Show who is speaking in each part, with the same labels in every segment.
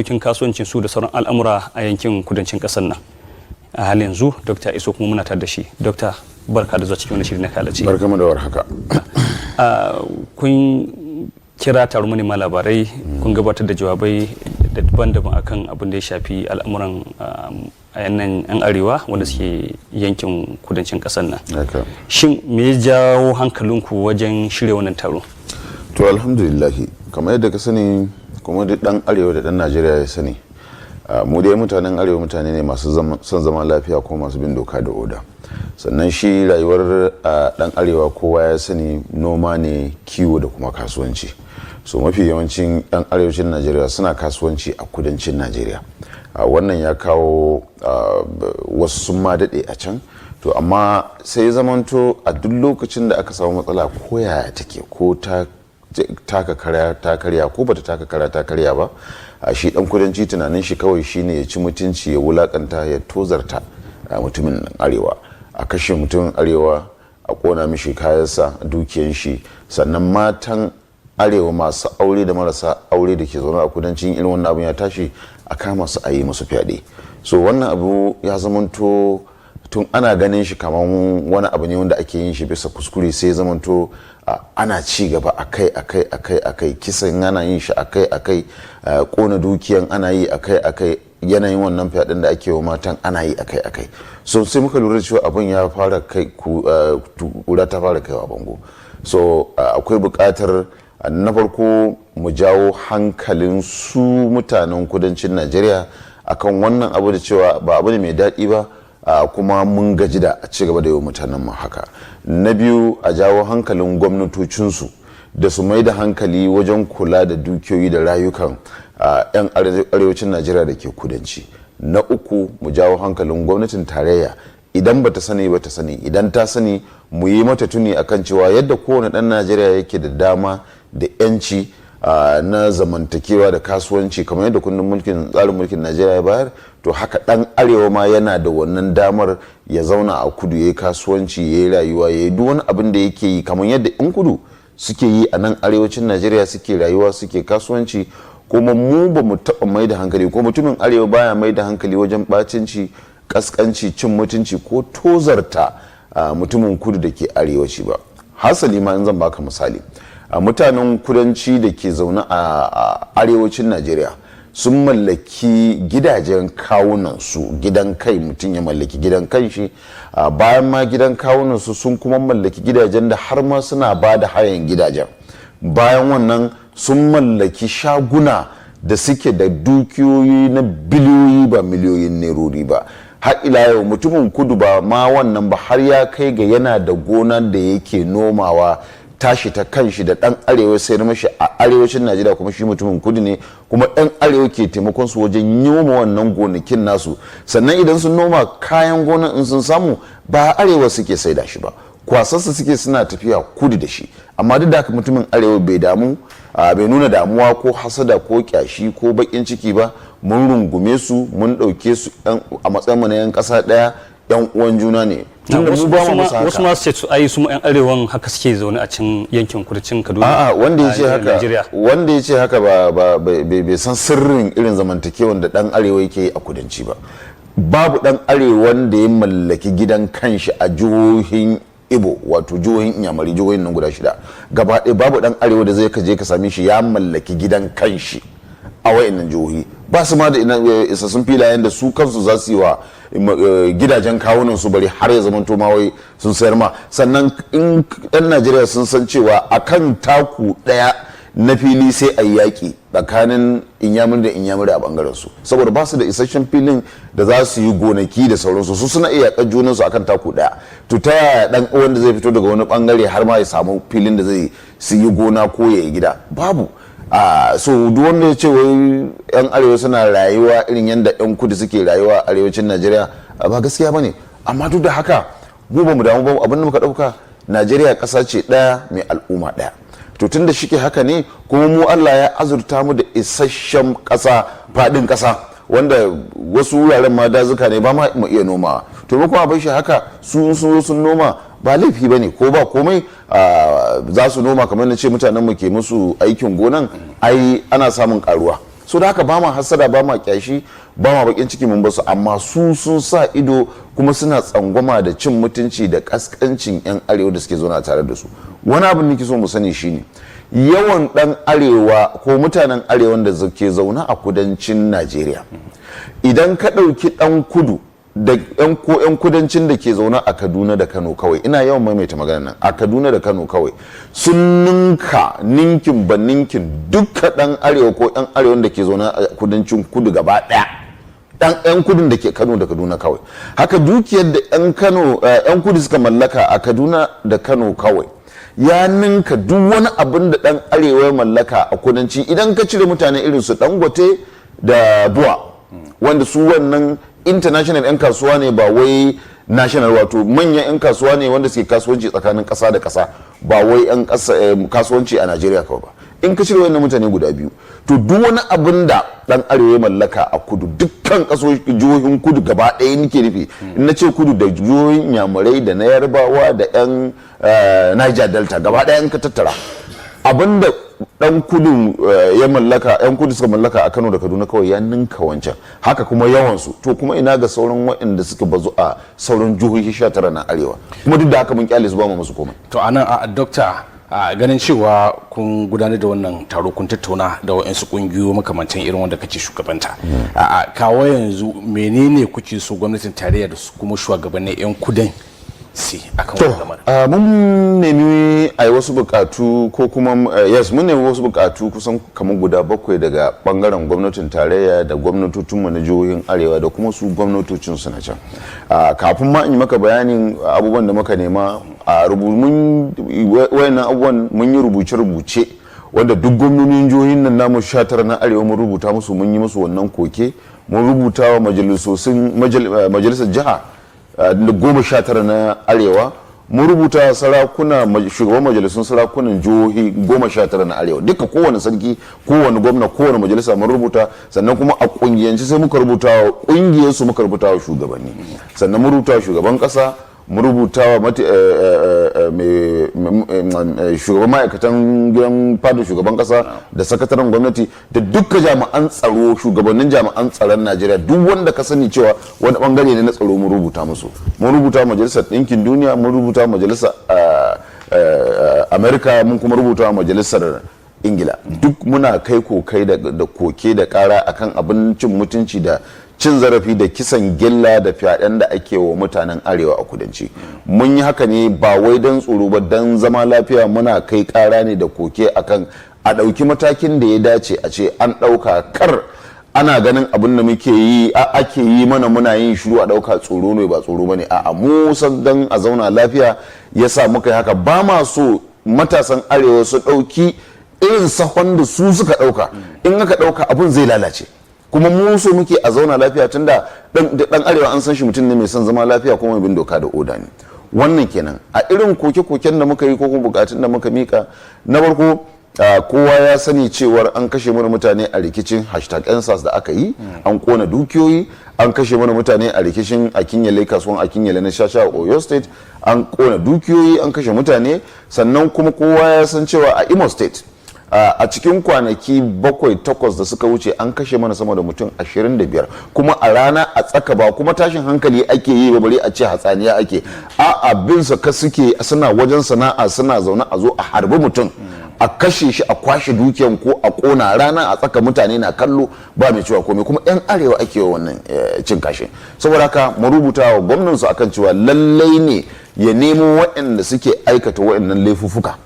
Speaker 1: Harkokin kasuwancin su da sauran al'amura a yankin kudancin kasar nan. A halin yanzu Dokta iso kuma muna tare da shi. Dokta, barka da zuwa cikin wani shiri na Kalaci.
Speaker 2: Barkamu da warhaka.
Speaker 1: Kun kira taron manema labarai, kun gabatar da jawabai daban-daban akan abin da ya shafi al'amuran a yannan yan arewa wanda suke yankin kudancin kasar nan. Shin me ya jawo hankalinku wajen shirya wannan taro?
Speaker 2: To, alhamdulillahi, kamar yadda ka sani, kuma duk dan arewa da dan Najeriya ya sani, mu dai mutanen arewa mutane ne masu son zaman lafiya ko masu bin doka da oda. Sannan shi rayuwar dan arewa, kowa ya sani, noma ne, kiwo da kuma kasuwanci. So mafi yawancin yan arewacin Najeriya suna kasuwanci a kudancin Najeriya. Wannan ya kawo wasu sun ma daɗe a can. To amma sai ya zamanto a duk lokacin da aka samu matsala, ko yaya take, ko ta taka kara ta karya ko bata taka kara ta karya ba, a shi dan kudanci tunanin shi kawai shine ya ci mutunci, ya wulakanta, ya tozarta mutumin arewa, a kashe mutumin arewa, a kona mishi kayansa, dukiyan shi. Sannan matan arewa masu aure da marasa aure da ke zaune a kudancin, irin wannan abun ya tashi, a kama su a yi musu fyaɗe. So wannan abu ya zamanto tun ana ganin shi kamar wani abu ne wanda ake yin shi bisa kuskure, sai zamanto ana ci gaba akai akai akai akai. Kisan ana yin shi akai akai, kona dukiyan ana yi akai akai, yanayin wannan fyaɗen da ake wa matan ana yi akai akai. So sai muka lura cewa abin ya fara kai kura ta fara kaiwa bango. So akwai buƙatar na farko mu jawo hankalin su mutanen kudancin Najeriya akan wannan abu, da cewa ba abu ne mai daɗi ba, kuma mun gaji da a ci gaba da yi mutanen mu haka. Na biyu, a jawo hankalin gwamnatocinsu da su mai da hankali wajen kula da dukiyoyi da rayukan 'yan arewacin Najeriya da ke kudanci. Na uku, mu jawo hankalin gwamnatin tarayya, idan ba ta sani ba ta sani, idan ta sani mu yi mata tuni akan cewa yadda kowane ɗan Najeriya yake da dama da 'yanci na zamantakewa da kasuwanci kamar yadda kundin mulkin tsarin mulkin Najeriya ya bayar, to haka ɗan arewa ma yana da wannan damar ya zauna a kudu, ya yi kasuwanci, ya yi rayuwa, ya yi duk wani abin da yake yi kamar yadda 'yan kudu suke yi a nan arewacin Najeriya, suke rayuwa, suke kasuwanci. Kuma mu ba mu taɓa mai da hankali, ko mutumin arewa baya mai da hankali wajen ɓacinci, kaskanci, cin mutunci ko tozarta mutumin kudu da ke arewaci ba. Hasali ma, in zan baka misali, mutanen kudanci da ke zaune a arewacin Najeriya sun mallaki gidajen kawunan su, gidan kai, mutum ya mallaki gidan kanshi. Bayan ma gidan kawunan su, sun kuma mallaki gidajen da har ma suna ba da hayan gidajen. Bayan wannan, sun mallaki shaguna da suke da dukiyoyi na biliyoyi, ba miliyoyin nerori ba. Har ila yau, mutumin kudu ba ma wannan ba, har ya kai ga yana da gonan da yake nomawa tashi ta kanshi da dan arewa sayar mashi a arewacin Najeriya, kuma shi mutumin kudu ne, kuma dan arewa ke taimakon su wajen noma wannan gonakin nasu. Sannan idan sun noma kayan gonan, in sun samu, ba arewa suke saida shi ba, kwasarsa suke suna tafiya kudu da shi. Amma duk da haka mutumin arewa bai damu, bai nuna damuwa ko hasada ko kyashi ko bakin ciki ba. Mun rungume su, mun ɗauke su a matsayin mu na yan ƙasa ɗaya, yan uwan juna ne.
Speaker 1: Tunda mu ba mu musu haka. Wasu ma su ce su ai su yan arewan haka suke zaune a can yankin kudancin Kaduna.
Speaker 2: A'a, wanda ya ce
Speaker 1: a
Speaker 2: haka
Speaker 1: Najeriya.
Speaker 2: Wanda ya ce haka ba bai san sirrin irin zamantakewan da dan arewa yake yi a kudanci ba. Babu dan arewa wanda ya mallaki gidan kanshi a jihohin Ibo, wato jihohin Inyamari, jihohin nan guda shida gaba ɗaya. Babu dan arewa da zai ka je ka same shi ya mallaki gidan kanshi a wayannan jihohi. Ba su ma da isassun filayen da su kansu za su yi wa gidajen kawunan su, bari har ya zamanto ma wai sun sayar ma. Sannan in yan Najeriya sun san cewa akan taku ɗaya na fili sai a yi yaƙi tsakanin Inyamuri da Inyamuri a bangaren su, saboda ba su da isasshen filin da za su yi gonaki da sauransu, su suna iya yaƙar junansu akan taku ɗaya. To ta yaya dan wanda zai fito daga wani bangare har ma ya samu filin da zai su yi gona ko ya yi gida? Babu. So duk wanda ya ce wai yan arewa suna rayuwa irin yadda yan kudu suke rayuwa a arewacin Najeriya, ba gaskiya bane. Amma duk da haka mu ba mu damu ba. Abin da muka dauka, Najeriya ƙasa ce ɗaya mai al'umma ɗaya. To tun da shike haka ne, kuma mu Allah ya azurta mu da isasshen ƙasa, faɗin ƙasa, wanda wasu wuraren ma dazuka ne, ba ma mu iya nomawa. To mu kuma bai shi haka, su sun zo sun noma ba laifi ba ne, ko ba komai za su noma. Kamar na ce, mutanen mu ke musu aikin gonan, ai ana samun karuwa. So da haka ba ma hasada, ba ma kyashi, ba ma bakin ciki mun basu, amma su sun sa ido kuma suna tsangwama da cin mutunci da kaskancin 'yan arewa da suke zauna tare da su. Wani abin da ke so mu sani shine yawan dan arewa ko mutanen arewan da ke zaune a kudancin Najeriya, idan ka ɗauki ɗan kudu da yan ko yan kudancin da ke zaune a Kaduna da Kano kawai, ina yawan maimaita magana nan, a Kaduna da Kano kawai sun ninka ninkin ba ninkin duka dan arewa ko yan arewan da ke zaune a kudancin kudu gaba daya, dan yan kudin da ke Kano da Kaduna kawai. Haka dukiyar da yan Kano, yan kudu suka mallaka a Kaduna da Kano kawai ya ninka duk wani abin da dan arewa ya mallaka a kudanci, idan ka cire mutane irin su Dangote da BUA, wanda su wannan international 'yan kasuwa ne, ba wai national, wato manyan 'yan kasuwa ne wanda suke kasuwanci tsakanin kasa da kasa, ba wai 'yan kasuwanci a Najeriya kawai ba. In ka cire wannan mutane guda biyu, to duk wani abin da dan arewa ya mallaka a kudu, dukkan jihohin kudu gaba ɗaya nake nufi in na ce kudu, da jihohin Inyamurai da na Yarbawa da 'yan Niger Delta gaba ɗaya, in ka tattara abin da dan kudu ya mallaka, yan kudu suka mallaka a Kano da Kaduna kawai, ya ninka wancan. Haka kuma yawansu. To kuma ina ga sauran waɗanda suka bazu a sauran jihohi 19 na arewa? Kuma duk da haka mun kyale su, ba mu musu komai.
Speaker 3: To anan a dokta, a ganin cewa kun gudanar da wannan taro, kun tattauna da wa'yansu kungiyoyi makamantan irin wanda kake shugabanta, a kawo yanzu menene kuke so gwamnatin tarayya da su kuma shugabannin 'yan kudin si akan wannan lamarin?
Speaker 2: Mun nemi a yi wasu bukatu ko kuma yes, mun nemi wasu bukatu kusan kamar guda bakwai daga bangaren gwamnatin tarayya da gwamnatocinmu na jihohin arewa da kuma su gwamnatocin su na can. Kafin ma in yi maka bayanin abubuwan da muka nema a mun wayannan abubuwan, mun yi rubuce-rubuce wanda duk gwamnonin jihohin nan namu 19 na arewa mun rubuta musu, mun yi musu wannan koke. Mun rubuta wa majalisosin majalisar jiha 19 na arewa, mun rubuta sarakuna, shugaban majalisun sarakunan jihohi 19 na arewa duka, kowane sarki, kowane gwamna, kowane majalisa mun rubuta. Sannan kuma a kungiyance sai muka rubuta wa kungiyar su, muka rubuta wa shugabanni. Sannan mun rubuta wa shugaban kasa, mun rubuta wa shugaban ma'aikatan gidan fadar shugaban kasa da sakataren gwamnati da dukka jami'an tsaro, shugabannin jami'an tsaron Najeriya, duk wanda ka sani cewa wani bangare ne na tsaro, mun rubuta musu. Mun rubuta Majalisar Ɗinkin Duniya, mun rubuta Majalisar Amerika, mun kuma rubuta Majalisar Ingila. Duk muna kai kokai da koke da kara akan abin cin mutunci da cin zarafi da kisan gilla da fyaɗen da ake wa mutanen arewa a kudanci. Mun yi haka ne ba wai don tsoro ba, don zama lafiya. Muna kai kara ne da koke akan a ɗauki matakin da ya dace a ce an ɗauka, kar ana ganin abin da muke yi ake yi mana muna yin shiru a ɗauka tsoro ne. Ba tsoro ba ne, a'a, mu san don a zauna lafiya ya sa muka yi haka. Ba ma so matasan arewa su ɗauki irin sahon da su suka ɗauka. In aka ɗauka, abin zai lalace. Kuma mu so muke a zauna lafiya, tunda dan arewa an san shi mutum ne mai son zama lafiya kuma mai bin doka da oda ne. Wannan kenan a irin koke-koken da muka yi ko kuma bukatun da muka mika. Na farko, kowa ya sani cewar an kashe mana mutane a rikicin #EndSARS da aka yi, an kona dukiyoyi, an kashe mana mutane a rikicin Akinyele, kasuwan Akinyele na Shasha, Oyo State, an kona dukiyoyi, an kashe mutane. Sannan kuma kowa ya san cewa a Imo State, a cikin kwanaki 7, 8 da suka wuce, an kashe mana sama da mutum 25, kuma a rana a tsaka. Ba kuma tashin hankali ake yi ba, bari a ce hatsaniya ake. A abin su ka suke suna wajen sana'a, suna zaune, a zo a harbi mutum, a kashe shi, a kwashe dukiyan ko a kona, rana a tsaka, mutane na kallo, ba mai cewa komai. Kuma 'yan arewa ake wa wannan cin kashin. Saboda haka mu rubuta wa gwamnansu akan cewa lallai ne ya nemo waɗanda suke aikata waɗannan laifuffuka,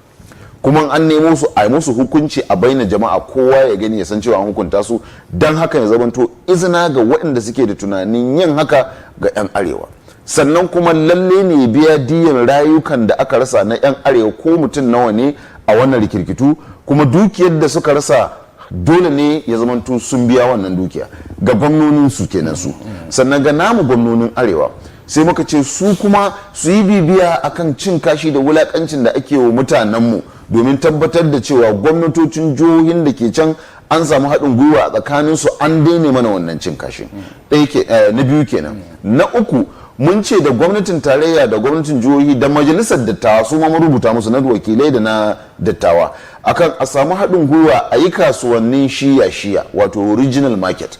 Speaker 2: kuma an nemo su, a yi musu hukunci a baina jama'a, kowa ya gani, ya san cewa an hukunta su, don haka ya zamanto izina ga waɗanda suke da tunanin yin haka ga 'yan arewa. Sannan kuma lalle ne biya diyan rayukan da aka rasa na 'yan arewa, ko mutum nawa ne a wannan rikirkitu, kuma dukiyar da suka rasa dole ne ya zamanto sun biya wannan dukiya. Ga gwamnonin su kenan su. Sannan ga namu gwamnonin arewa, sai muka ce su kuma su yi bibiya akan cin kashi da wulakancin da ake wa mutanenmu, domin tabbatar da cewa gwamnatocin jihohin da ke can an samu haɗin gwiwa a tsakanin su, an daina mana wannan cin kashin. Ɗaya ke, na biyu kenan. Na uku, Mun ce da gwamnatin tarayya da gwamnatin jihohi da majalisar dattawa, su ma mun rubuta musu, na wakilai da na dattawa, akan a samu haɗin gwiwa a yi kasuwannin shiya-shiya, wato regional market,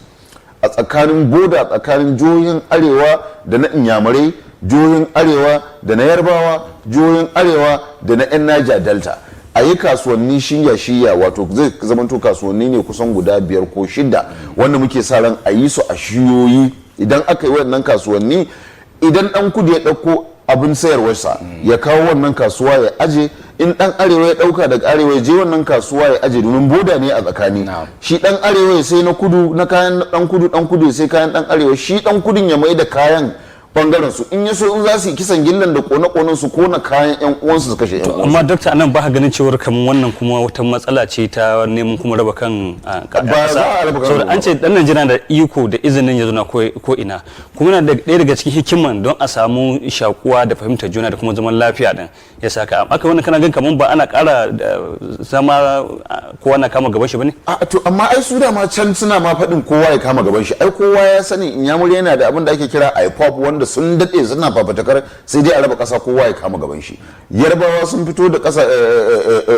Speaker 2: a tsakanin boda, tsakanin jihohin arewa da na Inyamurai, jihohin arewa da na Yarbawa, jihohin arewa da na 'yan Niger Delta. A yi kasuwanni shiya-shiya, wato zai zamanto kasuwanni ne kusan guda biyar ko shida wanda muke sa ran a yi su a shiyoyi. Idan aka yi wannan kasuwanni, idan dan kudu ya ɗauko abin sayarwarsa ya kawo wannan kasuwa ya aje, in dan arewa ya ɗauka daga arewa ya je wannan kasuwa ya aje, domin boda ne a tsakani. Shi dan arewa ya sai na kudu, na kayan dan kudu, dan kudu ya sai kayan dan arewa, shi dan kudun ya mai da kayan bangaren su. In ya so, in za su yi kisan gillan da kone-konen, su kona kayan yan uwansu, su kashe yan uwansu.
Speaker 1: Amma dokta, anan ba ka ganin cewar kamar wannan kuma wata matsala ce ta neman kuma raba kan
Speaker 2: Ba za a raba kan?
Speaker 1: Saboda an ce dan Najeriya da iko da izinin ya zauna ko ina, kuma yana da ɗaya daga cikin hikiman don a samu shakuwa da fahimtar juna da kuma zaman lafiya din ya saka aka wannan. Kana gan kamar ba ana ƙara zama kowa na kama gaban shi bane?
Speaker 2: A to, amma ai su dama can suna ma faɗin kowa ya kama gaban shi. Ai kowa ya sani Inyamuri yana da abin da ake kira IPOB, wanda sun daɗe suna fafatakar sai dai a raba ƙasa, kowa ya kama gaban shi. Yarbawa sun fito da ƙasa,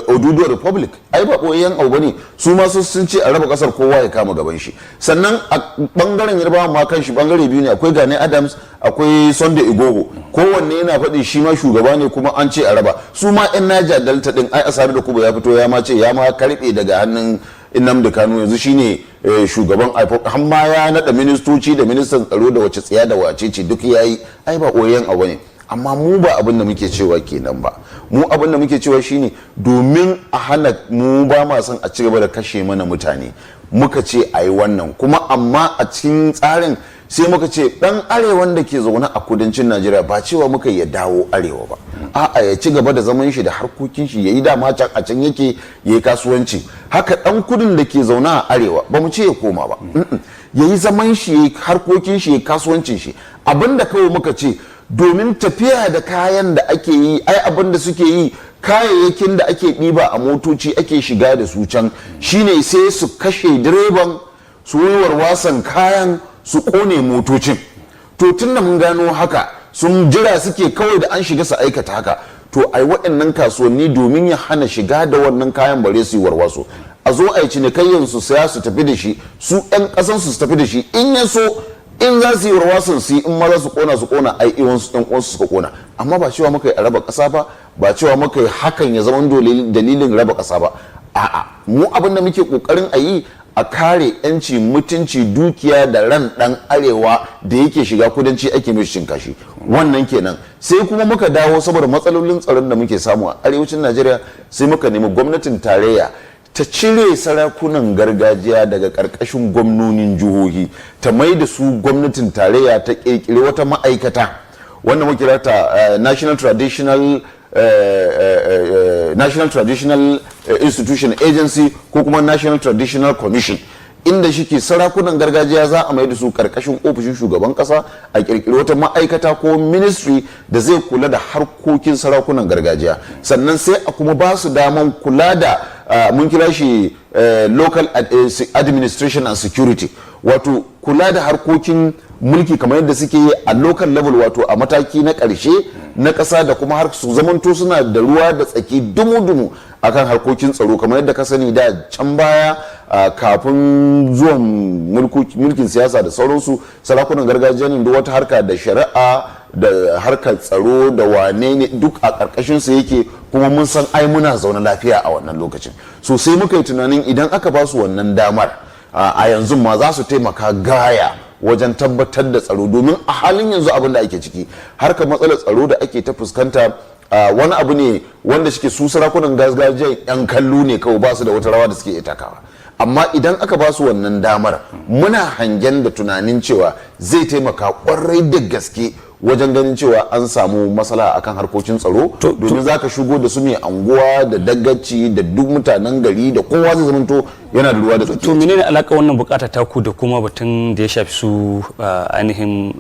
Speaker 2: Oduduwa Republic, ai ba ɓoyayyen abu bane. Su ma sun ce a raba ƙasar, kowa ya kama gaban shi. Sannan a bangaren Yarbawa ma kan shi bangare biyu ne: akwai Gani Adams, akwai Sunday Igboho. Kowanne yana faɗi shi ma shugaba ne, kuma an ce a raba. Su ma 'yan Niger Delta din, ai Asari Dokubo ya fito ya ma ce ya ma karɓe daga hannun Nnamdi Kanu, yanzu shine shugaban IPOB, har ma ya naɗa ministoci da ministan tsaro da wace tsiya da wace ce duk yayi. Ai ba ɓoyayyen abu ne. Amma mu ba abin da muke cewa kenan ba. Mu abin da muke cewa shine domin a hana, mu ba ma son a ci gaba da kashe mana mutane, muka ce a yi wannan. Kuma amma a cikin tsarin sai muka ce dan arewan da ke zaune a kudancin Najeriya, ba cewa muka ya dawo arewa ba, a'a, ya ci gaba da zaman shi da harkokin shi ya yi dama can a can yake ya yi kasuwanci. Haka dan kudin da ke zaune a arewa, ba mu ce ya koma ba, ya yi zaman shi, ya yi harkokin shi, ya yi kasuwancin shi. Abinda kawai muka ce, domin tafiya da kayan da ake yi, ai abin da suke yi, kayayyakin da ake ɗiba a motoci ake shiga da su can, shine sai su kashe direban, su yi warwasan kayan, su kone motocin. To, tun da mun gano haka, sun jira suke kawai da an shiga su aikata haka. To, ai waɗannan kasuwanni domin ya hana shiga da wannan kayan, bare su yi warwaso, a zo a yi cinikayyan, su saya su tafi da shi, su 'yan ƙasan su tafi da shi. In ya so, in za su yi warwason su yi, in ma za su kona, su kona, ai iwan su uwansu suka kona. Amma ba cewa muka yi a raba ƙasa ba, ba cewa muka yi hakan ya zama dalilin raba ƙasa ba, a'a. Mu abin da muke kokarin a yi, a kare yanci, mutunci, dukiya da ran dan arewa da yake shiga kudanci ake mishi cin kashi. Wannan kenan. Sai kuma muka dawo, saboda matsalolin tsaron da muke samu a arewacin Najeriya, sai muka nemi gwamnatin tarayya ta cire sarakunan gargajiya daga karkashin gwamnonin jihohi, ta mai da su gwamnatin tarayya, ta kirkiri wata ma'aikata wanda muke kira ta National Traditional Institution Agency ko kuma National Traditional Commission, inda shike sarakunan gargajiya za a mai da su karkashin ofishin shugaban kasa, a kirkiri wata ma'aikata ko ministry da zai kula da harkokin sarakunan gargajiya. Sannan sai a kuma ba su daman kula da mun kira shi local administration and security, wato kula da harkokin mulki kamar yadda suke yi a local level, wato a mataki na ƙarshe na ƙasa, da kuma har su zamanto suna da ruwa da tsaki dumu-dumu akan harkokin tsaro. Kamar yadda ka sani, da can baya, kafin zuwan mulkin siyasa da sauransu, sarakunan gargajiya ne duk wata harka da shari'a da harkar tsaro da wane ne duk a ƙarƙashin su yake. Kuma mun san ai muna zaune lafiya a wannan lokacin. So sai muka yi tunanin idan aka ba su wannan damar a yanzu ma, za su taimaka gaya wajen tabbatar da tsaro, domin a halin yanzu abin da ake ciki, harkar matsalar tsaro da ake ta fuskanta, wani abu ne wanda suke su sarakunan gargajiyan yan kallo ne kawai, ba su da wata rawa da suke iya takawa. Amma idan aka ba su wannan damar, muna hangen da tunanin cewa zai taimaka kwarai da gaske wajen ganin cewa an samu matsala akan harkokin tsaro, domin za ka shigo da su mai anguwa da dagaci da duk mutanen gari da kowa zai zamanto yana da ruwa da tsaki.
Speaker 1: To, menene alaka wannan bukata taku da kuma batun da ya shafi su ainihin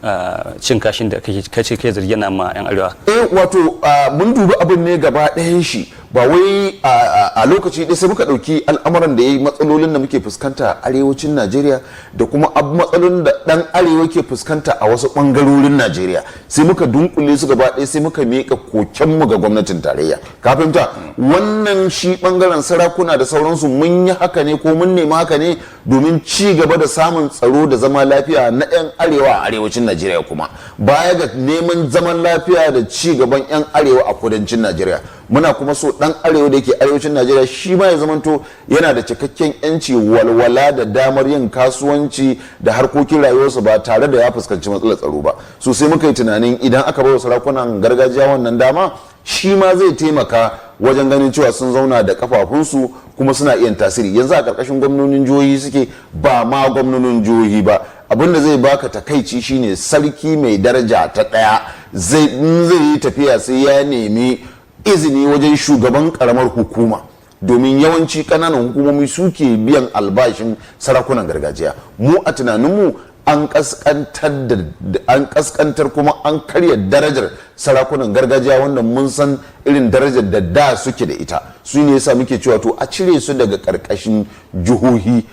Speaker 1: cin kashin da kake kace kai zargi na ma yan arewa?
Speaker 2: Eh, wato mun dubi abin ne gaba ɗayan shi. Ba wai a lokaci ɗaya sai muka ɗauki al'amuran da ya yi matsalolin da muke fuskanta a arewacin Najeriya da kuma matsalolin da ɗan arewa ke fuskanta a wasu ɓangarorin Najeriya, sai muka dunkule su gaba ɗaya, sai muka miƙa kokenmu ga gwamnatin tarayya. Ka fahimta? Wannan shi ɓangaren sarakuna da sauransu, mun yi haka ne ko mun nemi haka ne domin ci gaba da samun tsaro da zama lafiya na 'yan arewa a arewacin Najeriya, kuma baya ga neman zaman lafiya da ci gaban 'yan arewa a kudancin Najeriya, muna kuma so dan arewa da yake arewacin Najeriya shi ma ya zamanto yana da cikakken yanci, walwala da damar yin kasuwanci da harkokin rayuwarsa ba tare da ya fuskanci matsalar tsaro ba. So sai muka yi tunanin idan aka bai wa sarakunan gargajiya wannan dama, shi ma zai taimaka wajen ganin cewa sun zauna da kafafunsu kuma suna iya tasiri. Yanzu a ƙarƙashin gwamnonin jihohi suke, ba ma gwamnonin jihohi ba. Abin da zai baka takaici shine sarki mai daraja ta ɗaya zai yi tafiya, sai ya nemi izini wajen shugaban karamar hukuma, domin yawanci ƙananan hukumomi suke biyan albashin sarakunan gargajiya. Mu a tunaninmu an kaskantar kuma an karya darajar sarakunan gargajiya, wanda mun san irin darajar da da suke da ita. Su ne yasa muke cewa to a cire su daga karkashin jihohi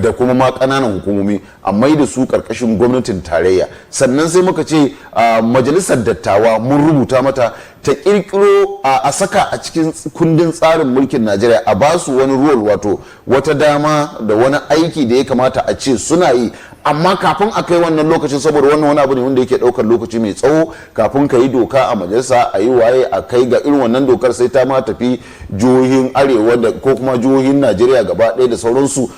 Speaker 2: da kuma ma ƙananan hukumomi, a mai da su ƙarƙashin gwamnatin tarayya. Sannan sai muka ce majalisar dattawa, mun rubuta mata ta ƙirƙiro a saka a cikin kundin tsarin mulkin Najeriya a ba su wani role, wato wata dama da wani aiki da ya kamata a ce suna yi. Amma kafin a kai wannan lokacin, saboda wannan wani abu ne wanda yake ɗaukar lokaci mai tsawo kafin ka yi doka a majalisa, a yi waye, a kai ga irin wannan dokar, sai ta ma tafi jihohin arewa da ko kuma jihohin Najeriya gaba ɗaya da sauransu,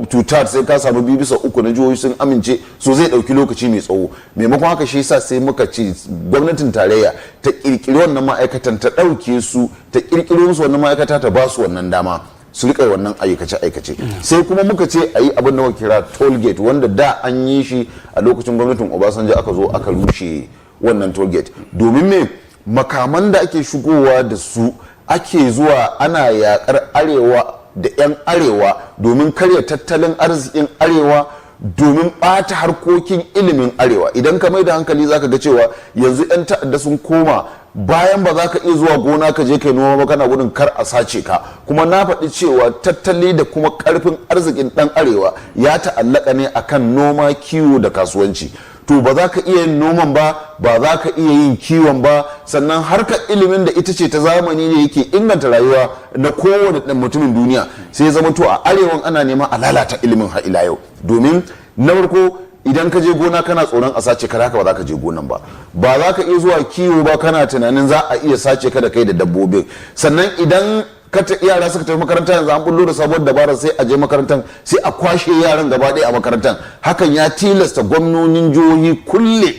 Speaker 2: two third, sai ka samu 2/3 na jihohi sun amince. So zai ɗauki lokaci mai tsawo. Maimakon haka, shi yasa sai muka ce gwamnatin tarayya ta ƙirƙiri wannan ma'aikatan, ta ɗauke su, ta ƙirƙiro musu wannan ma'aikata, ta ba su wannan dama su rika wannan aikace-aikace. Sai kuma muka ce a yi abin da muka kira toll gate, wanda da an yi shi a lokacin gwamnatin Obasanjo, aka zo aka rushe wannan toll gate, domin me? Makaman da ake shigowa da su, ake zuwa ana yakar arewa da 'yan arewa domin karya tattalin arzikin arewa, domin ɓata harkokin ilimin arewa. Idan ka mai da hankali, zaka ga cewa yanzu 'yan ta'adda sun koma bayan ba za ka iya zuwa gona ka je kai noma ba, kana gudun kar a sace ka. Kuma na faɗi cewa tattali da kuma ƙarfin arzikin ɗan arewa ya ta'allaka ne akan noma, kiwo da kasuwanci. To ba za ka iya yin noman ba, ba za ka iya yin kiwon ba, sannan harkar ilimin da ita ce ta zamani ne yake inganta rayuwa na kowane ɗan mutumin duniya, sai zama to a arewan ana neman a lalata ilimin har ila yau. Domin na farko, idan ka je gona kana tsoron a sace ka, haka ba za ka je gonan ba. Ba za ka iya zuwa kiwo ba, kana tunanin za a iya sace ka da kai da dabbobin. Sannan idan yara suka tafi makaranta, yanzu an bullo da sabuwar dabara, sai a je makarantar sai a kwashe yaran gaba ɗaya a makarantar. Hakan ya tilasta gwamnonin jihohi kulle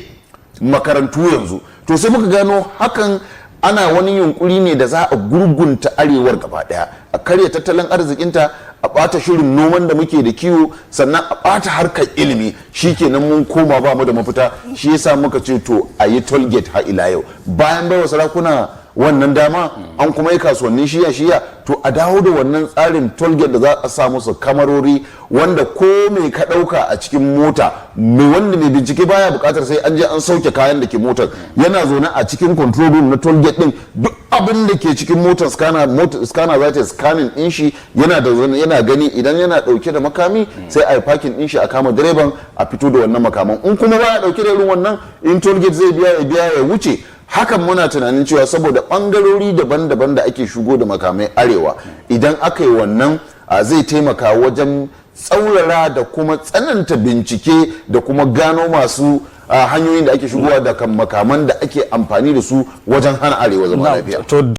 Speaker 2: makarantu yanzu. To sai muka gano hakan ana wani yunkuri ne da za a gurgunta arewar gaba ɗaya, a karya tattalin arzikinta, a ɓata shirin noman da muke da kiwo, sannan a ɓata harkar ilimi. Shikenan, mun koma ba mu da mafita. Shi yasa muka ce to a yi toll gate har ila yau. Bayan baiwa sarakuna wannan dama, an kuma yi kasuwannin shiya shiya, to a dawo da wannan tsarin tollgate da za a sa musu kamarori, wanda ko mai ka ɗauka a cikin mota, mai wanda mai bincike baya buƙatar sai an je an sauke kayan da ke motar. Yana zaune a cikin control room na tollgate din, duk abin da ke cikin motar, scanner, motar scanner za ta scanning din shi, yana da yana gani. Idan yana dauke da makami, sai a yi parking din shi, a kama direban, a fito da wannan makaman. In kuma baya dauke da irin wannan, in tollgate zai biya, ya biya ya wuce. Hakan muna tunanin cewa saboda bangarori daban-daban da ake shigo da makamai arewa, idan aka yi wannan, zai taimaka wajen tsaurara da kuma tsananta bincike da kuma gano masu hanyoyin da ake shigowa da kan makaman da ake amfani da su wajen hana arewa zama lafiya.
Speaker 1: To.